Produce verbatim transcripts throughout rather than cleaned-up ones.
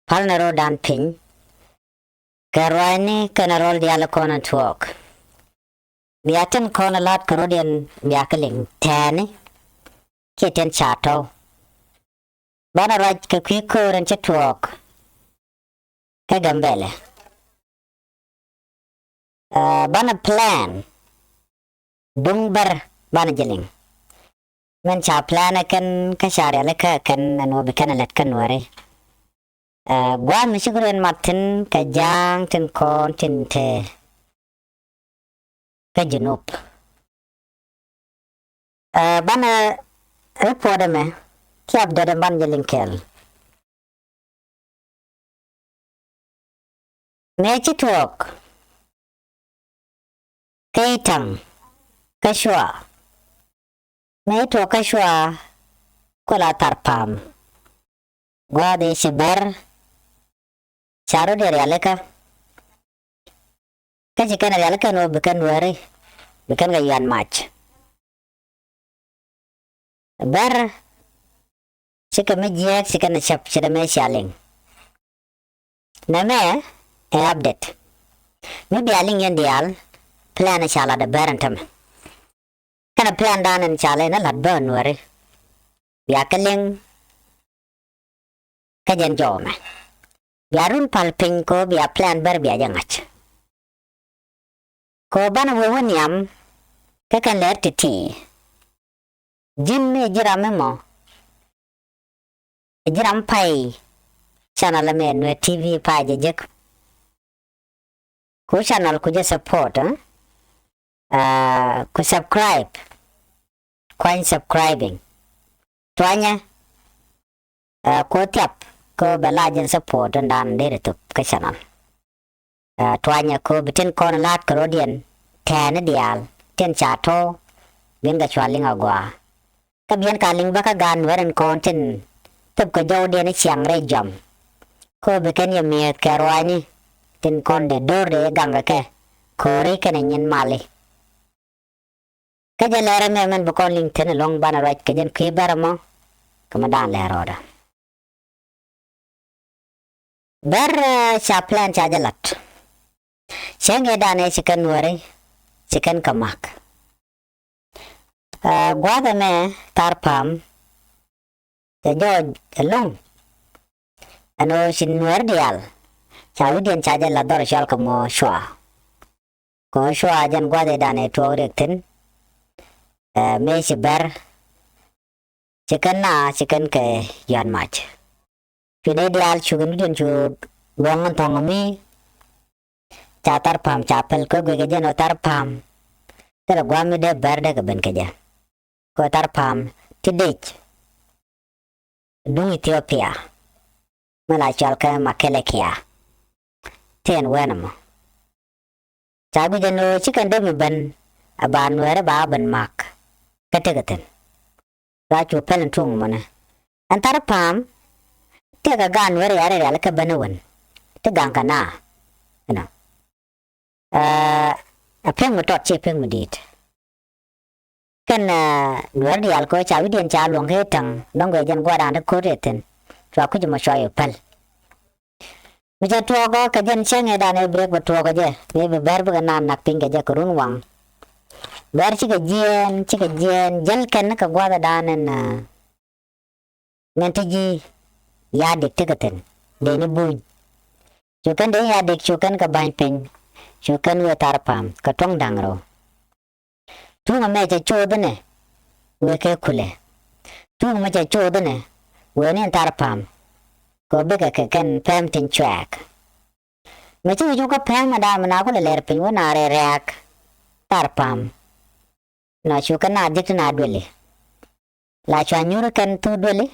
Pal ni rɔɔdan piny kɛ ruacni kɛnɛ rɔl diaal kɔn in tuɔɔk. Bia tin kɔn in la̱t kɛ rɔɔdiɛn bia kɛ liŋ tɛɛni kiɛ tin ca tɔw. Banɛ ruac kɛ kui̱ ko̱o̱r in ci tuɔɔk kä Gambɛlɛ. Banɛ plan duŋ bär banɛ jɛ liŋ. Min ca plan ɛ kɛn kä ca rialikä ɛ kɛn ɛn ɣöö bi kɛn ɛ lät kä Nuääri. Gua̱a̱th mi cikɛ rɔɔdiɛn mat thi̱n kɛ ja̱a̱ŋ tin kɔn tin te kä Junub. Banɛ report ɛmɛ kiɛ update ɛmɛ banɛ jɛ liŋ kɛɛl. Mëë ci tuɔɔk kä Itaŋ kä Cuɔa. Mëë ci tuɔɔk kä Cuɔa, ku la Tharpam. Gua̱a̱th ëë ci Bär ca rɔɔdiɛn rialikä. Kä ci kɛn rialikä ɛn ɣöö bi kɛn Nuääri, bi kɛn kɛ yuan mac. Bär cikɛ mi jiääk, cikɛ ni cäp, ce̱tdɛ mëë cia liŋ. Nɛmɛ ɛ update mi bia liŋ yɛn diaal. Plan ca lat ɛ Bär ɛn tämɛ. Kɛnɛ plan dan ɛn ca lɛ ni lat bä Nuääri. Bia kɛ liŋ kä jɛn jɔw ɛmɛ. Bia run pal piny kɛ ɣöö bia plan Bär bia jɛ ŋa̱c. Kɛ ɣöö banɛ wee wä nhiam kä kɛn lɛr ti̱ti̱. Ji̱n mi ji̱ ram mi mɔ, ji̱ ram pay channel ɛmɛ Nuer T V pay jɛ jek. Ku channel ku jɛ support, eh? Ah, ku subscribe. Kuany subscribing. Tuanyɛ, eh, ku thiap kɛ ɣöö bɛ la jɛn support in dan deri thop kä channel. Eh, tuanyɛ kɛ ɣöö bi tin kɔn la̱t kɛ rɔɔdiɛn tɛɛni diaal tin ca tɔ̱, bin kɛ cua liŋ agɔaa. Kä biɛn ka liŋ bä kä gaat Nuäär in kɔn tin thöp kɛ jɔwdiɛn i̱ ciaŋ rɛy jɔam. Kɛ ɣöö bi kɛn yɛ mi̱eth kɛ ruaacni tin kɔn dee do̱r dee yɛ gaŋ kɛ kɛ ko̱ri kɛnɛ nyin mali. Kä jɛ lɛr ɛmɛ mɛn bi kɔn liŋ thi̱n ɛlɔ̱ŋ banɛ ruac kɛ jɛn kui̱ Bär ɛmɔ kɛ mi dan lɛr rɔɔdɛ. Bär, eh, ca plan ca jɛ lat. Cäŋ ëë dan ëë ci kɛn Nuääri, ci kɛn kɛ mak. Eh, gua̱a̱th ɛmɛ Tharpam cɛ jɔɔc ɛlɔ̱ŋ. Ɛn ɣöö ci Nuäär diaal ca wi̱cdiɛn ca jɛ lat dhɔr cɔal kɛ mɔ Cuɔa. Kɛ ɣöö Cuɔa jɛn gua̱a̱th ëë dan ëë tuɔɔk riɛk thi̱n. Eh, mëë ci Bär, ci kɛn na, ci kɛn kɛ yuan mac. Cuɛ nɛy diaal cuk in wi̱cdiɛn cu luɔ̱ŋ in thɔ̱ŋ mi ca Tharpam ca päl kɛ guic kɛ jɛn ɣöö Tharpam thilɛ gua̱a̱th mi dee Bär dee kɛ ben kɛ jɛ. Kɛ ɣöö Tharpam ti dec duŋ Ethiopia mi la cɔal kɛ Makelekia. Tëë ɛn wee nɔmɔ. Ca guic ɛn ɣöö ci kɛn dee mi ben a ba Nuääri ba ben mak kä tekɛ thi̱n. Cua cu päl in tuŋ mɔnɛ. Ɛn Tharpam tëëkɛ gaat Nuääri rialikä ben ɛ wän ti gaŋ kɛ na. Ɛnɔ. Eh, a pek mi tɔt ci pek mi di̱i̱t. Kɛn, eh, Nuäär diaal kɛ ɣöö ca wi̱cdiɛn ca luɔ̱ŋ kɛ Itaŋ, dɔ̱ŋ kɛ jɛn gua̱a̱r dan ti ko̱r ɛ thi̱n. Cua kui̱c mɔ cua yɛ päl. Mi cɛ tuɔɔk ɔ kɛ jɛn cäŋ ëë dan ëë bi riɛk bɛ tuɔɔk kɛ jɛ. Mi bi Bär bikɛ naath nak piny kɛ jɛ kɛ run waŋ. Bär cikɛ jiɛɛn, cikɛ jiɛɛn, jäl kɛn kɛ gua̱a̱th ëë dan ɛn, eh, min te ji̱ Yadik tekɛ thi̱n, dee ni buny. Cu kɛn dee Yadik cu kɛn kɛ ba̱ny piny, cu kɛn wee Tharpam kɛ tuɔ̱ŋ da̱ŋ rɛw. Tuŋ ɛmɛ cɛ coth inɛ wee kɛ kulɛ. Tuŋ ɛmɛ cɛ coth inɛ wee ni Tharpam kɛ bikɛ kɛ kɛn pɛm tin cuɛɛk. Mɛ cikɛ cu kä pɛm ɛ da̱a̱ mi na kulɛ lɛr piny wä na rɛy rɛ̈ɛ̈k Tharpam. Na cu kɛn na jek ti na dueli. La cua nyuur kɛn thok dueli.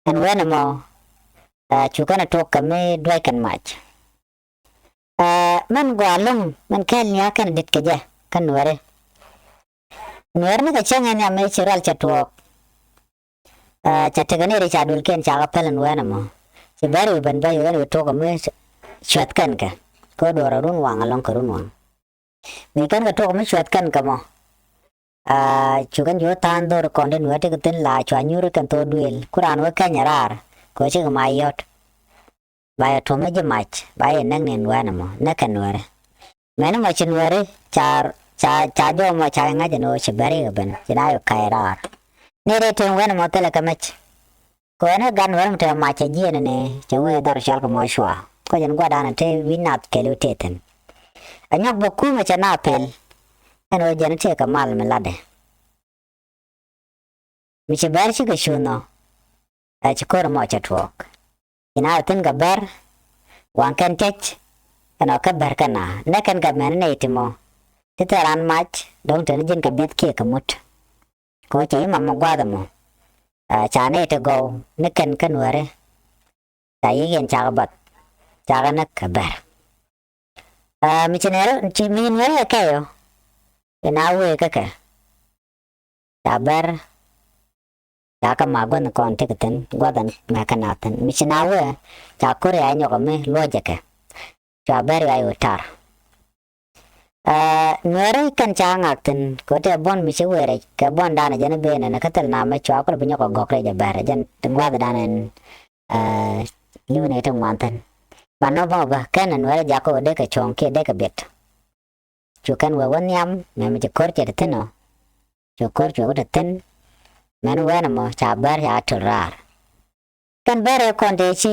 Ɛn wen ɛmɔ, eh, cu kɛn a tok kɛ mi duac kɛn mac. Eh, mɛn gɔaa lo̱ŋ, mɛn kɛɛl nia̱a̱k kɛn dit kɛ jɛ kä Nuääri. Nuääri ni kɛ cäŋ ɛn nhiam mëë ci rual cɛ tuɔɔk. Eh, cɛ tekɛ ni ri ca duel kɛn ca kɛ päl ɛn wen ɛmɔ. Ci Bär wi̱i̱ ben bä yɛ ɣän wi̱i̱ tok kɛ mi cuɛth kɛn kɛ. Kä duɔrɛ run waŋ ɛlɔ̱ŋ kɛ run waŋ. Mi kɛn kɛ tuɔk mi cuɛth kɛn kɛ mɔ. Ah, cu kɛn cu tha̱a̱ŋ dho̱r kɔn ti Nuäär ti kɛ thi̱n la cua nyuur kɛn thok duëël. Ku raan wä kɛny raar kɛ ɣöö cikɛ mac yɔ̱t. ba yɛ tuɔ̱m mi ji̱ mac, ba yɛ näk ni nuɛɛrɛ mɔ, näk kɛ nuɛɛrɛ. Mɛni mɔ ci nuɛɛri ca, ca, ca jɔw mɔ ca ŋa̱c ɛn ɣöö ci bɛri kɛ ben, ci na yɛ ka̱c raar. Ni rɛy tëë wɛn mɔ thilɛ kɛ mec. Kɛ ɣöö ni gat nuɛɛri mɔ te mac cɛ jiɛn ni cɛ wee dhɔr cɔal kɛ mɔ cua. Kɔ jɛn gua̱dan te wi̱c nath kɛɛliw tëë thi̱n. Ɛ nyɔk bä kumɛ cɛ na pɛl. Ɛn ɣöö jɛn tëë kɛ mal mi latdɛ. Mi ci bɛr cikɛ cuŋ ɔ, ɛ ci ko̱r mɔ cɛ tuɔɔk. Ci na thi̱n kɛ bɛr, waŋ kɛn tiec, ɛn ɔ kɛ bɛr kɛn a, nɛ kɛn kɛ mɛn nɛy ti mɔ. Ti thil ran mac, dɔ̱ŋ te ni ji̱n kɛ biɛth kiɛ kɛ mut. Kɛ ɣöö cɛ imam mɔ gua̱a̱th ɛmɔ. Ɛ ca nɛy ti gɔw, ni kɛn kä nuɛɛri. Ca yiëk yɛn cakɛ bath, cakɛ näk kɛ bɛr. Ɛ mi ci nuɛɛri, ci mi nuɛɛri ɛ kɛy ɔ. Ina wee kä kɛ. Ca bɛr. Ca kä ma gua̱n kɔn ti kɛ thi̱n, gua̱n mɛ kä na thi̱n. Mi ci na wee, ca ko̱r ya nyɔk mi luɔcɛ kɛ. Ca bɛr ya yu tar. Ɛ nuɛɛri kɛn ca ŋak thi̱n, kɛ ɣöö tɛ buɔ̱n mi ci wee rɛc, kɛ buɔ̱n danɛ jɛn ben ɛn kä thil na mɛ cua kul bi nyɔk kɛ gɔ̱k rɛc ɛ bɛr, jɛn gua̱n danɛ ɛn, ɛ, li̱w ni ti ŋuan thi̱n. Ban nɔ bä bä, kɛn nuɛɛri jakɔ dee kɛ cuɔ̱ŋ kiɛ dee kɛ biɛt. Cu kɛn wee wä nhiam, mɛ mi ci ko̱r cɛ ti thi̱n ɔ. Cu ko̱r cu wä ti thi̱n. Mɛn wɛn ɛmɔ, ca bɛr ca töl raar. Kɛn bɛr ɛ kɔn tëë ci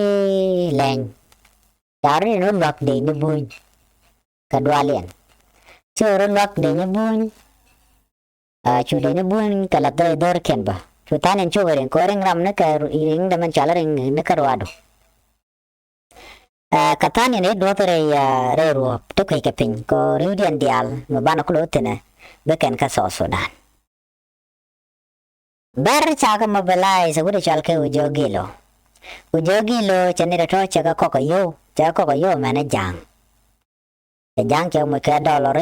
lɛny. Ca rɔ ni luak dee ni buny. Kɛ dualiɛn. Ci rɔ luak dee ni buny. Ɛ, cu dee ni buny kɛ la dhɔr dhɔr kɛn bä. Cu tha̱a̱n in cukɛ riŋ kɛ riŋ ram ni kɛ riŋ dämɛn cɔal riŋ ni kɛ ruaadu. Ɛ, kɛ tha̱a̱n in rɛy duɔth rɛy, ɛ, rɛy ruɔ̱p ti kui̱ kɛ piny kɛ riwdiɛn diaal mi banɛ kulo thi̱nɛ bi kɛn kä South Sudan. Bɛr cakɛ mobilize wut cɔal kɛ Ojok Gilo. Ojok Gilo cɛ ni rɛ tɔ cɛ kɛ kɔk kɛ yow, cɛ kɛ kɔk kɛ yow mɛn ɛ ja̱a̱ŋ. Cɛ ja̱a̱ŋ cɛ moc kɛ dollar.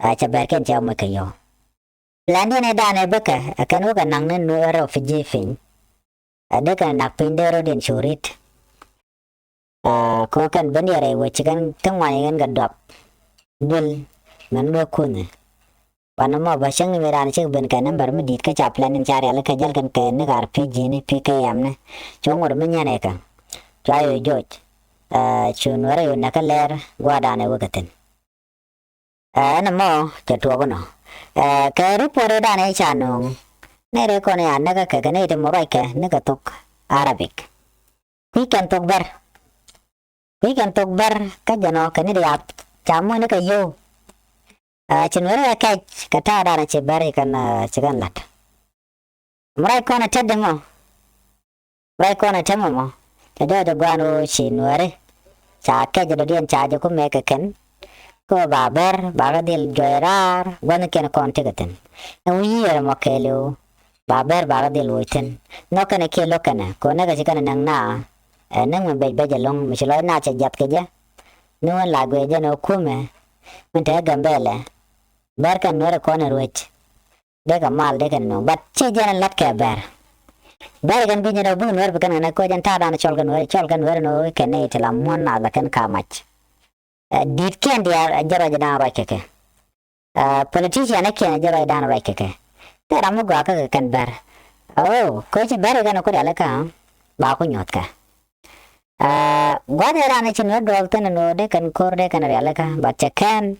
Ɛ cɛ bɛr kɛn cɛ moc kɛ yo̱. Plan diɛn ɛ danɛ bäkɛ ɛ kɛn wä kɛ naŋ ni nuɔɔr refugee piny. Ɛ dee kɛn nak piny dee rɔ diɛn cu rit. Ɛ kɔ kɛn ben yɛ rɛy wä ci kɛn kä ŋuany kɛn kɛ duap. Duel mɛn wä kunh. Wanɛ mɔ bä cäŋ mi ran cik ben kɛ number mi di̱i̱t kä ca plan in ca rial kɛ jäl kɛn kɛ ni kar P G ni P K M ni. Cu ŋuɔt mi nyɛn ɛ kɛ cua yo̱ joc. Ɛ cu nuɔrɛ yo̱ nɛ kä lɛr gua̱a̱ danɛ wä kɛ thi̱n. Ɛ ɛn ɛmɔ cɛ tuɔɔk inɔ. Ɛ kɛ ripot ëëdan ëë ca nööŋ. Nɛy rɛy kɔn ëë a näk kä kɛ kɛ nɛy ti mɔ ruackɛ ni kɛ thok Arabic. Kui̱ kɛn thok Bär. Kui̱ kɛn thok Bär kä jɛn ɔ kɛ ni riath ca muɔ̱c ni kɛ yio̱w. Ɛ ci nuɛri kɛ kɛc kɛ ta̱a̱dan ci Bär ci kɛn, ɛ, ci kɛn la̱t. Mɛ ruac kɔn ɛ tetdɛ mɔ. Ruac kɔn ɛ temɛ mɔ. Cɛ jɔɔc ɛ gua̱a̱n ɣöö ci nuɛɛri ca kɛc ɛ dɔ̱diɛn ca jɛ ku mɛk kɛ kɛn. Kɛ ɣöö ba Bär ba kɛ dhil juɔc raar gua̱thnikiɛn kɔn tekɛ thi̱n. Ɛn wi̱i̱ yiëër ɛmɔ kɛɛliw ba Bär ba kɛ dhil woc thi̱n. Nhɔk kɛnɛ kiɛ lo̱k kɛnɛ kɛ ɣöö näk ɛ ci kɛnɛ näk na. Ɛ näk mi bec bec ɛlɔ̱ŋ mi ci lɔc na cɛ jiath kɛ jɛ. Ni wen la guiɛ jɛn ɛ kumɛ min te Gambɛlɛ. Bär kɛn nuɛɛri kɔn ɛ ruec. Dee kɛ mal dee kɛn nööŋ. But ci jɛn in la̱t kɛ Bär. Bär kɛn gui̱ny in rɛw bikɛ nuɛɛr bi kɛn kɛn koc in ta̱a̱ dan cɔl kɛ nuɛɛr, cɔl kɛ nuɛɛr in ɣöö kɛn nɛy ti la muɔ̱n nath la kɛn ka mac. Ɛ, di̱t kiɛn diaal, ɛ, jɛ ruac dan ruac kɛ kɛ. Ɛ, politician kiɛn jɛ ruac dan ruac kɛ kɛ. Thil ram mi gɔaa kä kɛ kɛn Bär. Oh, koc Bär kɛn ku rialikä ba ku nyuɔ̱th kɛ. Ɛ, gua̱th ëëdan ci nuɛɛr duɔl thi̱n in ɣöö dee kɛn ko̱r dee kɛn rialikä. But cɛ kɛn.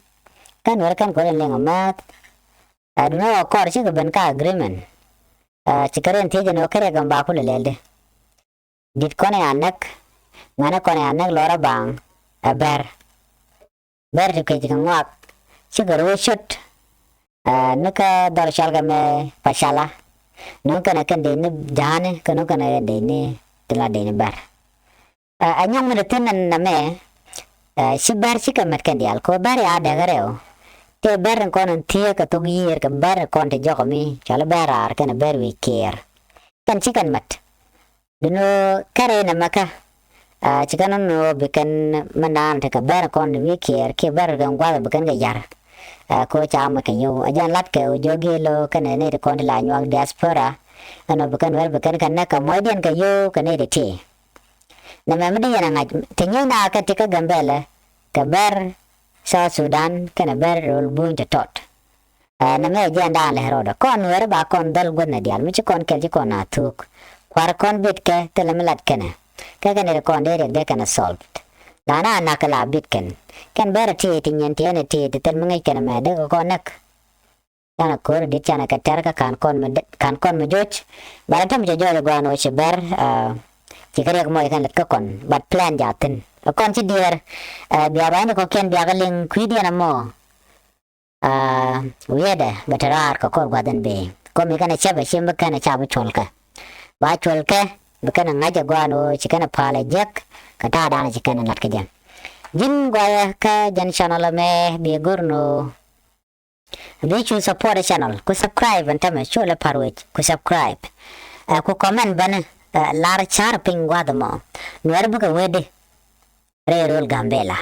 Kɛn nuɛɛr kɛn ko̱r in liŋ ɔ määth. Ɛ, duundɛ ɣöö kɔr cikɛ ben kä agreement. Ɛ, cikɛ rɛn thiec ɛn ɣöö kɛ riɛk ɛn ba kulɛ lɛl di. Di̱t kɔn ɛ a näk, ŋuɛ̈nɛ kɔn ɛ a näk lɔrä baaŋ, ɛ Bär. Bär ti kuec kɛ ŋɔak, cikɛ rɔ wä cot. Ɛ, ni kä dhɔr cɔalkɛ mɛ Pacala. Ni kɛnɛ kɛn dee ni ja̱a̱ni, kɛ ni kɛnɛ kɛn dee ni ti la dee ni Bär. Ɛ, ɛ nyɔk mi ti thi̱n ɛn nɛmɛ, ɛ, ci Bär cikɛ mät kɛn diaal, kɛ ɣöö Bär ya dɛk rɛw. Tëë Bär in kɔn in thieek kɛ thok yiëër kɛ Bär in kɔn ti jɔk mi cɔal i̱ Bär raar kɛnɛ Bär wi̱i̱ kiɛɛr. Kɛn ci kɛn mät. Duundɛ ɣöö kärɛ nɛmɛ kä, ɛ, ci kɛn nɔn ɣöö bi kɛn mɛn naan tekɛ Bär in kɔn wi̱i̱ kiɛɛr kiɛ Bär in kɛn gua̱th bi kɛn kɛ ya̱r. Ɛ, kɛ ɣöö ca mɛ kɛ yio̱w. Ɛ jɛn la̱t kɛ ɣöö jiök gi̱i̱l ɣöö kɛnɛ nɛy ti kɔn ti la nyuak diaspora. Ɛn ɣöö bi kɛn wɛr bi kɛn kɛ näk kɛ muɔcdiɛn kɛ yio̱w kɛ nɛy ti ti. Nɛmɛ mi di yɛn a ŋa̱c ti nyiec na kɛ ti kä Gambɛlɛ kɛ Bär South Sudan kɛnɛ Bär rol buny ti tɔt. Ɛ, nɛmɛ ɛ jiɛn da̱a̱n lɛ rɔɔdɛ kɔn nuɛɛri ba kɔn dhäl guäthni diaal mi ci kɔn kɛl ci kɔn a thuuk. Kua̱r kɔn bitkɛ thilɛ mi lat kɛnɛ. Dee kɛn ri kɔn dee riɛk dee kɛn a solved. Lana a nak kɛ la bit kɛn. Kɛn bɛr a ti ti nyin ti ɛn a ti ti thil mi ŋäc kɛn mɛ dee kɛ kɔn näk. Canɛ ko̱r dit canɛ kɛ tɛr kä kan kɔn mi joc. Bat a tämɛ cɛ jɔɔc a guan wä ci bɛr. Ci kɛ riɛk mɔc kɛn lät kä kɔn bat plan ja thin a kɔn ci diɛɛr. Bia ba ni kɔkiɛn bia kɛ liŋ kui̱diɛn a mɔ. Wiɛdɛ bɛ te raar kɛ kɔr gua̱th in bee kɔmi kɛn a cɛpɛ ci mi kɛn a ca bi cuɔl kɛ. Ba cuɔl kɛ bi kɛn a ŋa̱c a guan wä ci kɛn a pa̱a̱l a jiäk. Kɛ ta̱a̱ dan a ci kɛn a lat kɛ jɛ. Ji̱n guayɛ kä jɛn channel mɛ bi go̱r no. Bi cu support channel ku subscribe ɛn tämɛ cu lɛ par wec ku subscribe. Ɛ ku comment bäni. Lar car piny gua̱th mɔ nuɛr bikɛ wetdi. Rɛy rol Gambela.